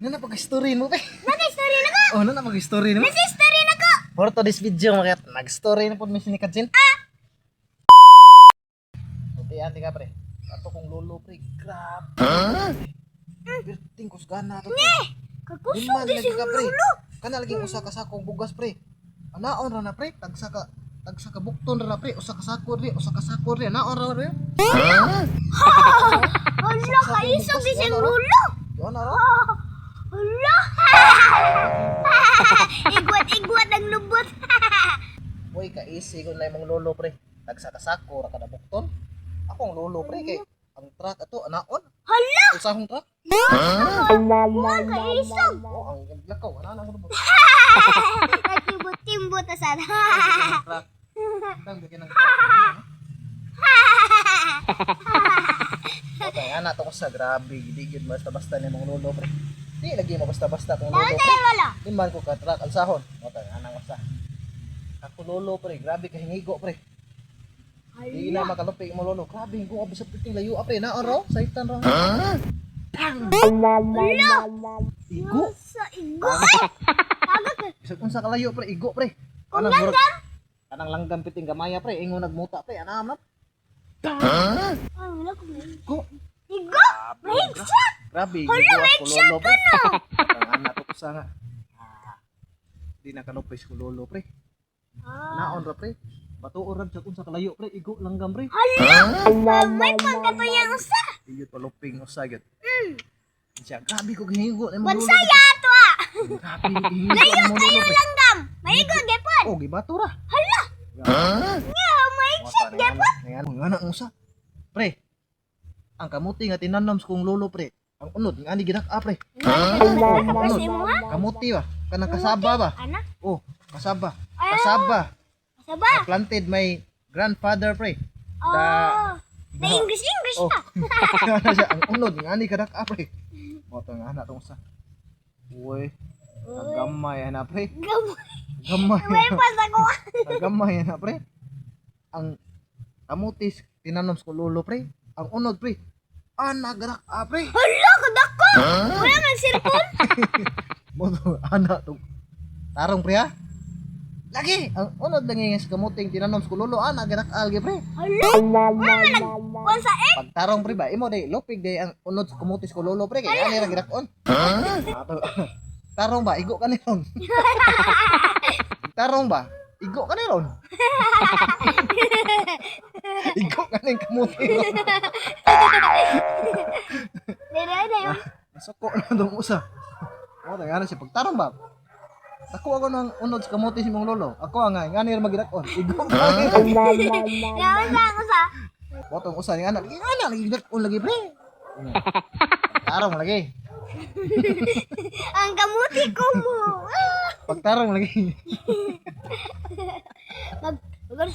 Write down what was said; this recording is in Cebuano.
Nga na pag-story mo, pre. Nag-story na ko. Oh, na pag-story mo. Nag-story na ko. For to this video, mga nag-story na po mi ni Kajin. Ah! Buti ate ka, pre. Ato kong lolo, pre. Grabe. Huh? Birting kusgana to, pre. Kakusog Lima di lagi si ka, pre. lolo. Kana lagi usa ka sakong bugas, pre. Anaon ra na, pre. Tagsa ka bukton ra na, pre. Usa ka sako ri, usa ka sako ri. Anaon ra, pre. Hala, kaisog di si lolo. Yun ra. Hala. Igwat-igwat ang lubot. Boy, ka-easy kung na imong lolo, pre. Tagsa ka sako ra kada bukton. Ako ang lolo, pre, kay ang truck ato anaon. Hala. Usahong truck. Wa kaisog. Oh, ang lakaw ana na mo. Nagtimbot-timbot asan. Truck. Tang bigyan ng truck. Okay, ana to ko sa grabe, di gyud basta-basta ni imong lolo, pre. Di lagi mo basta-basta kung lolo, Dapat pre. tayo lolo. Di man ko ka truck alsahon. Motay ana ko sa. Ako lolo, pre, grabe ka hingigo, pre. Di na makalupi mo lolo. Grabe hingo ka bisag piting layo, ah, pre. Naon ro, saitan ro. Hala. Igo. Sa igo. Ay. Taga ka. Bisag unsa kalayo, pre, igo, pre. Kung Kanang langgam. Kanang langgam piting gamaya, pre, ingon nagmuta, pre, ana na. Ay, wala ko na. Igo. Igo. Mahigshot. Grabe, Hala, igo may ako lolo, pre. Ang anak ko sa nga. Ah, di na kalupis ko lolo, pre. Ah. Naon ra, pre. Batuon ra bisag unsa kalayo, pre, igo langgam, pre. Hala. May pagkatuyang usa. Iyot paluping usa gyud. Siya, grabe ko gihingo na imong lolo. Bansaya ato ah. Grabe gihingo na imong lolo, Kayo pre. langgam. Maigo gepon. Oh, gibato ra. Hala. Nga mahigshot gepon. Ang anak mo sa. Pre. Ang kamuti nga tinanom sa kong lolo, pre. Ang unod nga ani gidak-a, pre. Kasi mo ha? Kamuti ba? Kanang kasaba ba? Ana? Oh, kasaba. Kasaba. Kasaba. Planted my grandfather, pre. Oh. Na English English Oh. pa. Ano siya, ang unod nga ani kadak-a, pre. Moto nga anak tong sa. Uy, kagamay ana, pre. Gamay. Gamay. May pas ako. Kagamay ana, pre. Ang kamutis tinanom sa lolo, pre. Ang unod, pre. Ana gadak-a, pre. Hala, kadako. Wala man cellphone. Moto ana tong tarong, pre, ha. Lagi ang unod lang nga sa kamuting tinanom sa lolo ana gadak-a lagi, pre. Hala. Wala man nag kuan sa egg. Pagtarong, pre, ba imo day lupig day ang unod sa kamutis ko lolo, pre, kay ani ra gidak-on. Ato, tarong ba igo ka ni ron. Tarong ba igo ka ni ron. Igo ka ning kamuti ron. Dere dere. Nasuko na dong usa. O tayo siya pagtarong ba. Ako ako ng unod sa kamuti si mong lolo. Ako ang nga ngani ra magidak-on. Igo ka ni ron. Yaman sa ako sa. Botong usa ni anak, lagi anak lagi gidak-on lagi, pre. Tarong lagi. Ang kamuti ko mo. Ah. Pagtarong lagi. Mag mag